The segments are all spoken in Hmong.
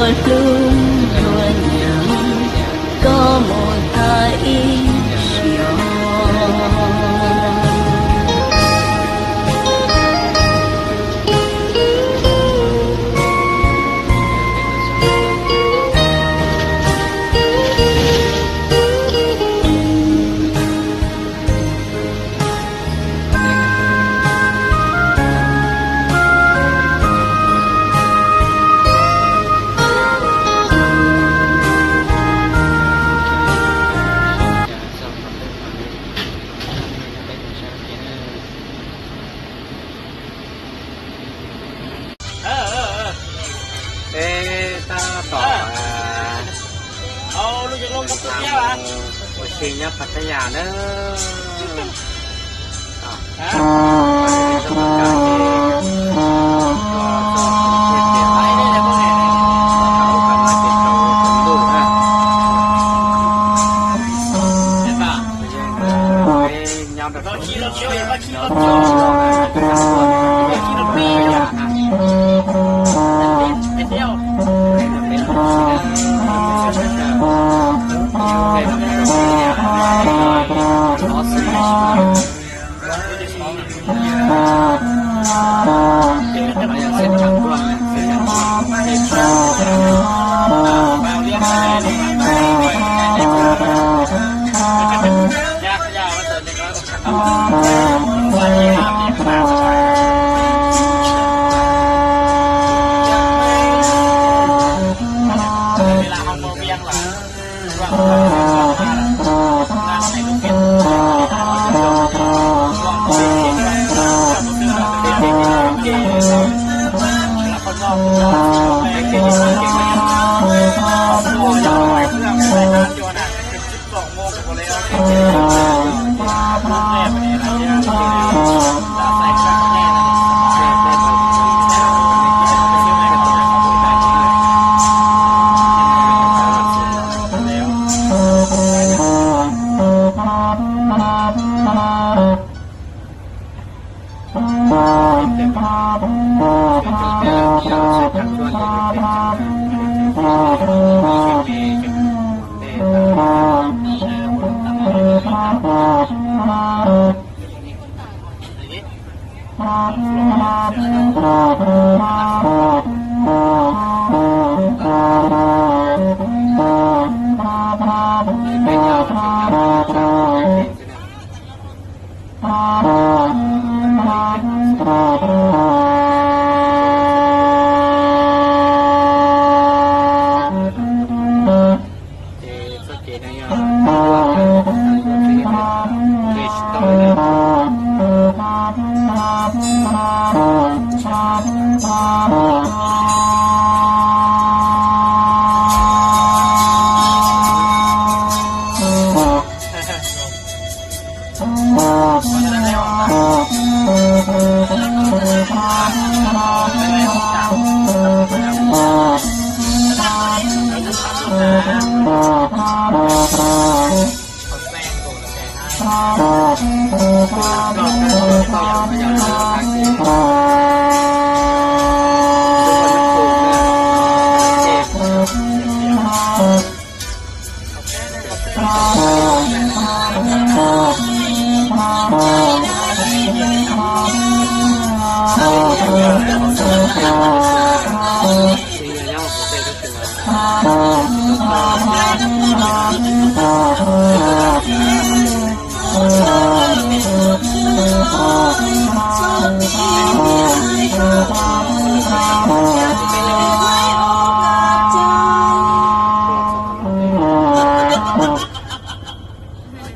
Hlub dua niam, koj mus tag ib sij hawm. Peb tab tom ua si nyob Pattaya na.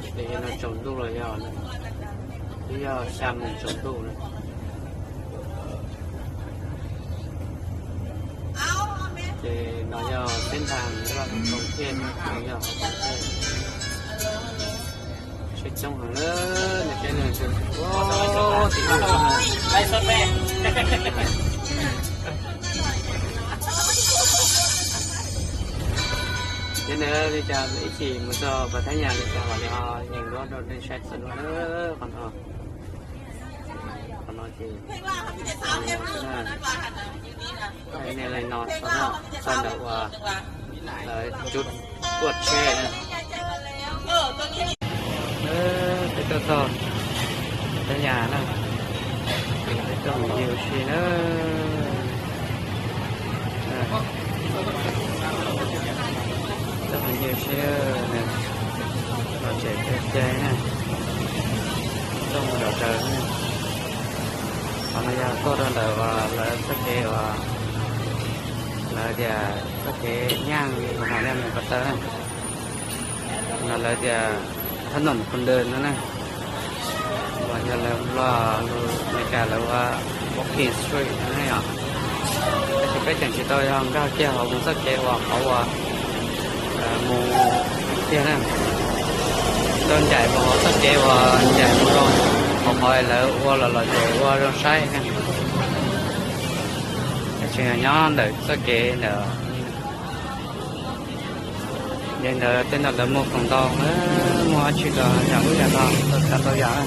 Ces no tsaus ntuj los yog, twb yog xya moos tsaus ntuj lawm. Ces no yog teb nrag Vaj Koom Thiaj, no yog Hauv Koom Thiaj. Tsheb coob heev lawm, nws peb nws tsis ua tim ub. Ces nws li cas ib chim mus txog Pattaya li cas vam li ho yees duab rau nej saib txog dua na. Qhov no, qhov no ces nej li no txog na. Txog ntawm uas lawv tsuj tuaj tsheb na. Peb tuaj txog Phab Yaj na, peb tuaj mus ncig ua si na. Tuaj mus ncig ua si, los tseem cai cai na, tuaj mus zom zaws na. Qhov no yog tuaj rau ntawm uas lawv txoj kev uas lawv tias txoj kev nyaj li hauv no nej mus ko taw na. No lawv tias thab noom Kos Ntws no na, uas yog lawv lo lus Amelikas lawv ua walking street no ne yom. Tab sis peb tseem tsis tau yog nkag kiag hauv mus txoj kev uas qhov uas mus tiag na. Tau ncaim mus hauv txoj kev uas ncaim mus rau hauv qhov lawv ua los los ces ua zoo saib na. Tab sis nyob ntawm txoj kev ntawm, ntawm tej no lawv muag khoom ntau, muag tsis tau yam ub yam no, tau txhua tau yam.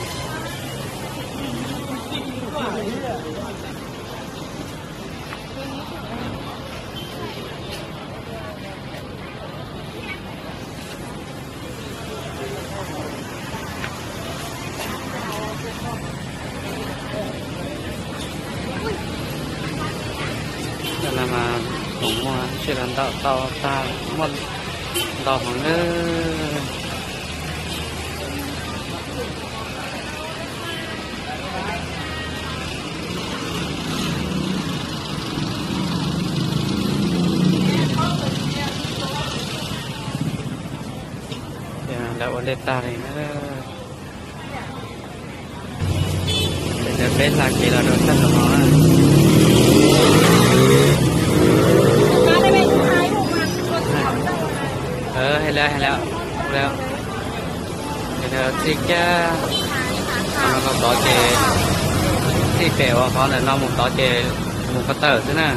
Cov no mas khoom muag tsis tau ntau, tau tag muaj ntau heev nawb. Lawv ua ntej tag li na. Ces peb hla kev los rau sab tom no na. Hais lawm, hais lawm, hais lawm. Ces txij kiag qhov no tod ces, txij pem uas qhov ntawm no mus tod ces mus ko taw xwb na.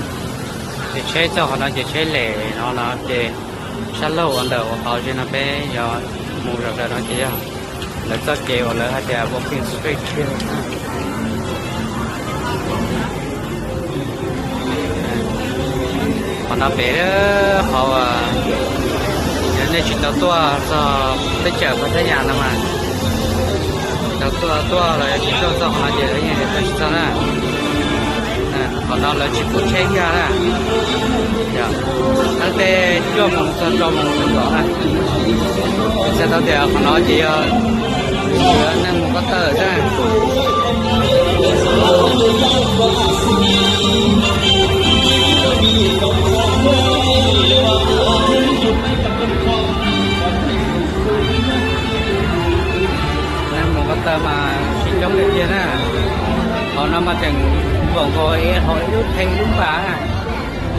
Ces tsheb txog qhov no ces tsheb lem no no ces sab laug uas ntawm uas qhov ze no peb yuav mus zom zaws no ces yog lawv txoj kev uas lawv hais tias walking street tiag. Qhov no pem qhov uas yog nej tsis tau tuaj txog teb chaws Phab Thaj Yas no mas, tsis tau tuaj, tuaj los yog tsis tuaj txog qhov no ces lawv yeej tuaj tsis txog na. Qhov no lawv tsis pub tsheb nkag na. Yog, nab tej cuaj moos txog rau moos txog tom na. Txhais tau tias qhov no ces yog nej mus ko taw xwb. Neeg mus ko taw mas tsis coob tiag tiag na. Qhov no mas tseem npaum nkaus hauv ib lub theej lub npas,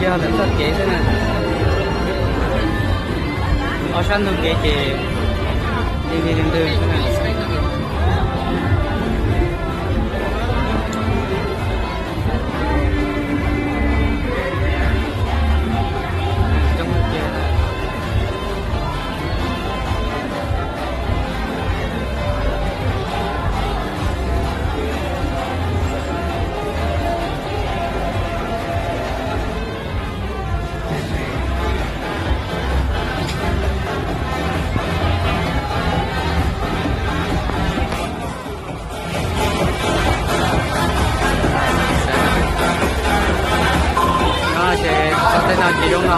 yog lawv txoj kev xwb na. Ob sab ntug kev ces li li ntwg ntwg xwb na. No ces txog tej no ces zoo no.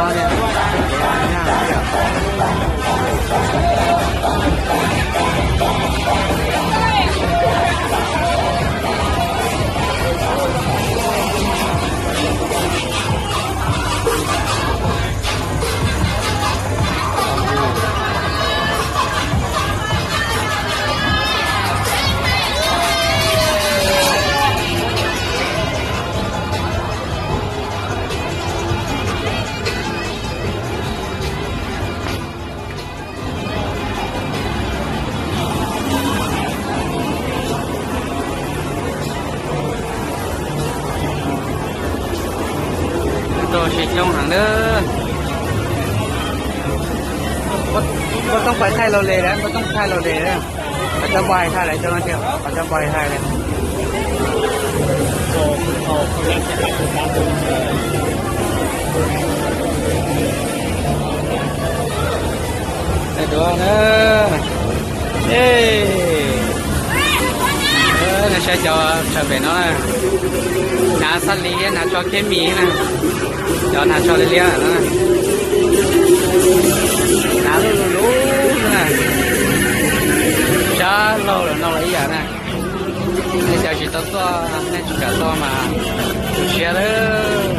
Tuaj tsis coob heev nawb. Koj txhob pais thaij los les lawm, koj txhob thaij los les lawm. Qhov cov npog hais thaij lawm, cov no tias qhov cov npog hais thaij lawm. Duav na, nej saib cov tsawg pem no na, hnav xab li thiab hnav tso kheb mis na, cov hnav tso liab liab no, hnav lub lub lub na, sab laug los no los ib yam na. Nej cov tsis tau tuaj, nej tsis kam tuaj mas tu siab lawm.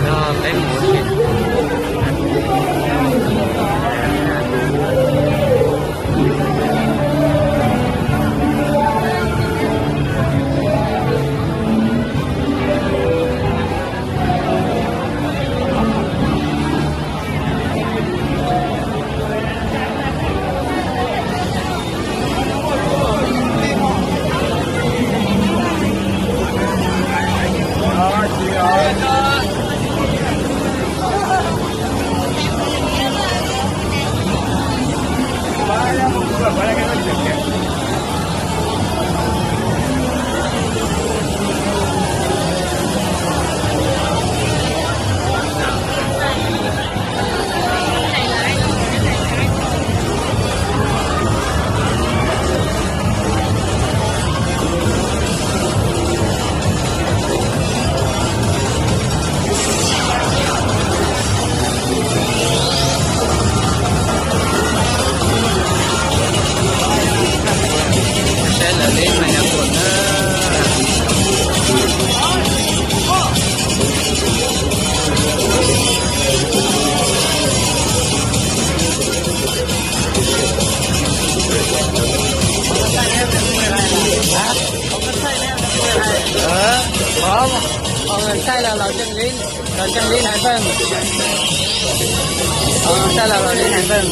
Yog peb mus Saib lawv li mas yog kuam na. Thaij los los ntseej li, los ntseej li hais npawg. Thaij los los li hais npawg.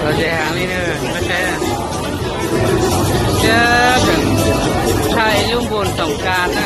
Los ze heev li na, koj saib. Thiab tseem tshaj ib lub npus toom kas na.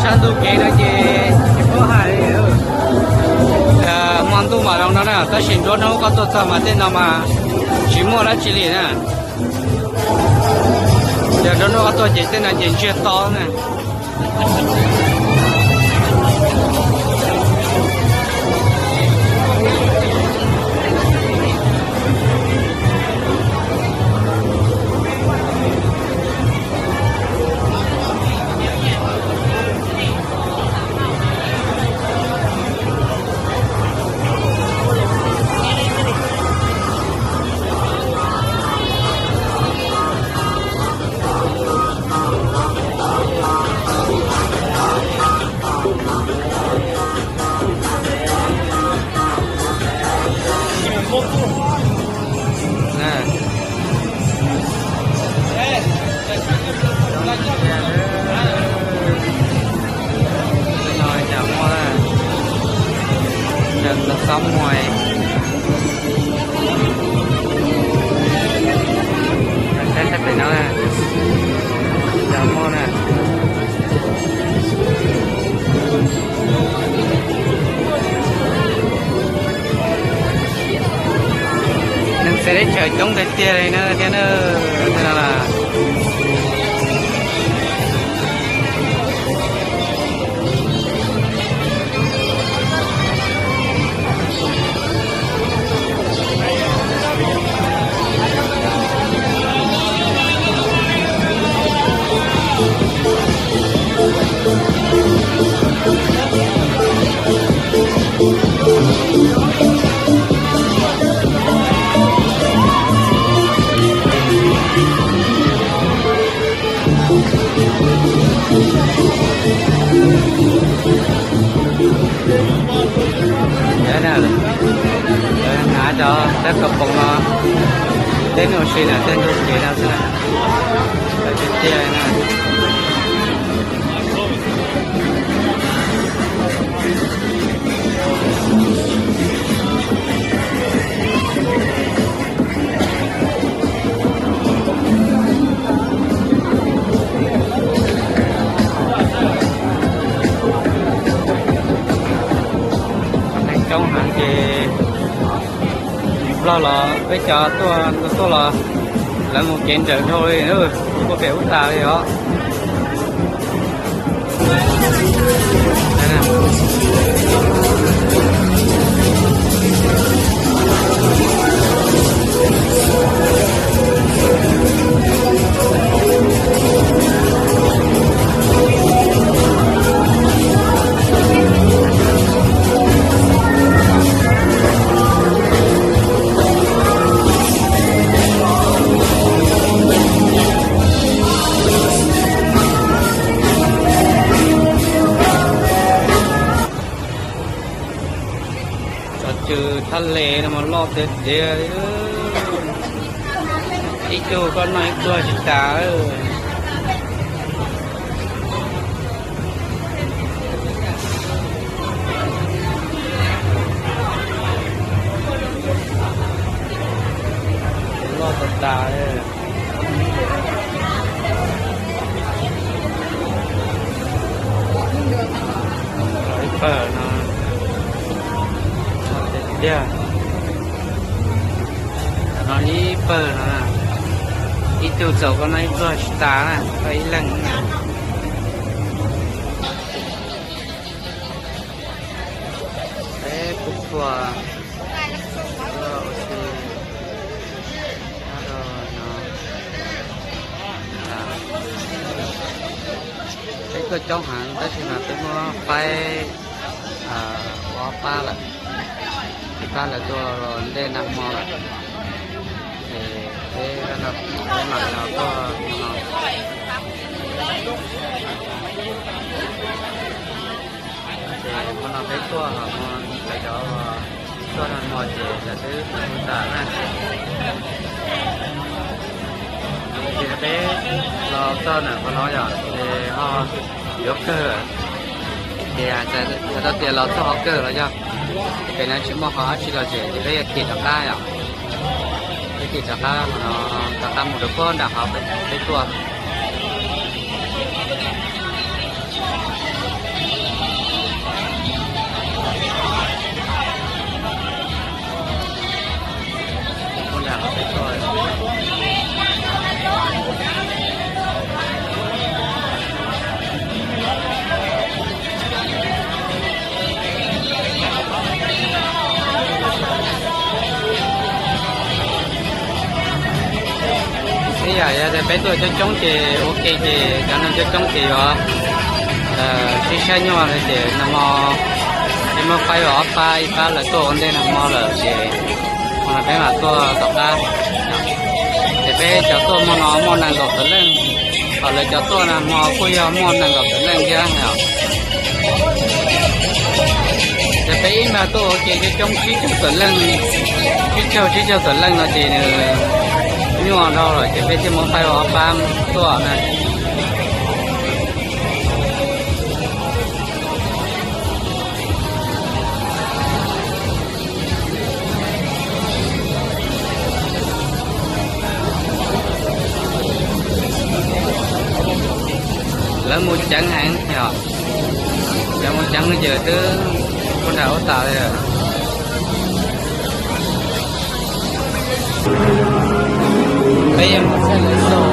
Sab ntuj kev no ces tsis paub hais li. Hmo ntuj mam li no na, tab sis nruab hnub koj tuaj txog mas tej no mas tsis muaj dab tsi li na. Yog nruab hnub koj tuaj ces tej no ces ntsiag to na. Xob muag, saib sab pem no, cov muag na. Neeg txawv teb chaws coob tiag tiag li na, thiab na, thiab no na. Hnav cov, cov kaus poom no, teb no ua si na, tej ntug kev no xwb na, tiag tiag na. Neeg coob heev ces Nplog los peb cov tuaj, tuaj los lawv mus kev nrawm dhau li, kuj pem ub tas li os. Cov cw thaj le no mas loj tiag tiag li. Ib tug koj noj ib pluag tsis tas. Loj tas tas li. Ib pawg no, tiag, no ib pawg no, ib tug txaus koj noj ib pluag tsis tas na, koj ib leeg na. Peb kuj tuaj, tuaj ua si, no, peb tuaj coob heev tab sis mas peb muab faib ua ob pab lawm, ib pab lawv tuaj ntej nag hmo lawm, ces peb, peb mam li los tuaj hmo no. Ces hmo no peb tuaj los hmo, lawv cov tuaj nag hmo ces lawv twb mus tas na. Ces peb los txog ntawm qhov no yom, ces ho yuav kawg. Ces txhais tau tias los txog qhov kawg los yog pem no tsis muaj qhov dab tsi los ces peb yuav tim rov qab yom. Peb tim rov qab qhov no, rov qab mus rau puag nram qhov peb tuaj. Puag nram qhov peb tuaj. Yog tias peb tuaj coob coob ces ua ke ces cov neeg coob coob ces yuav sib saib nyuaj li ces nag hmo peb muab faib ua ob pab, ib pab lawv tuaj ua ntej nag hmo lawm ces hmo no peb mam tuaj tom qab. Ces peb cov tuaj hmo no muaj nees nkaum tawm leej, ho lawv cov tuaj nag hmo kuj yog muaj nees nkaum tawm leej thiab os. Ces peb ib mag tuaj ua ke coob coob tsib caug tawm leej, tsib caug tsib caug tawm leej no ces nws nyuaj dhau lawm ces peb thiaj muab faib ua ob pab tuaj na. Lawv mus ceev heev os, lawv mus ceev no ces lawv twb ua nram ua tas li lawm. Peb yuav mus txog lawv xaus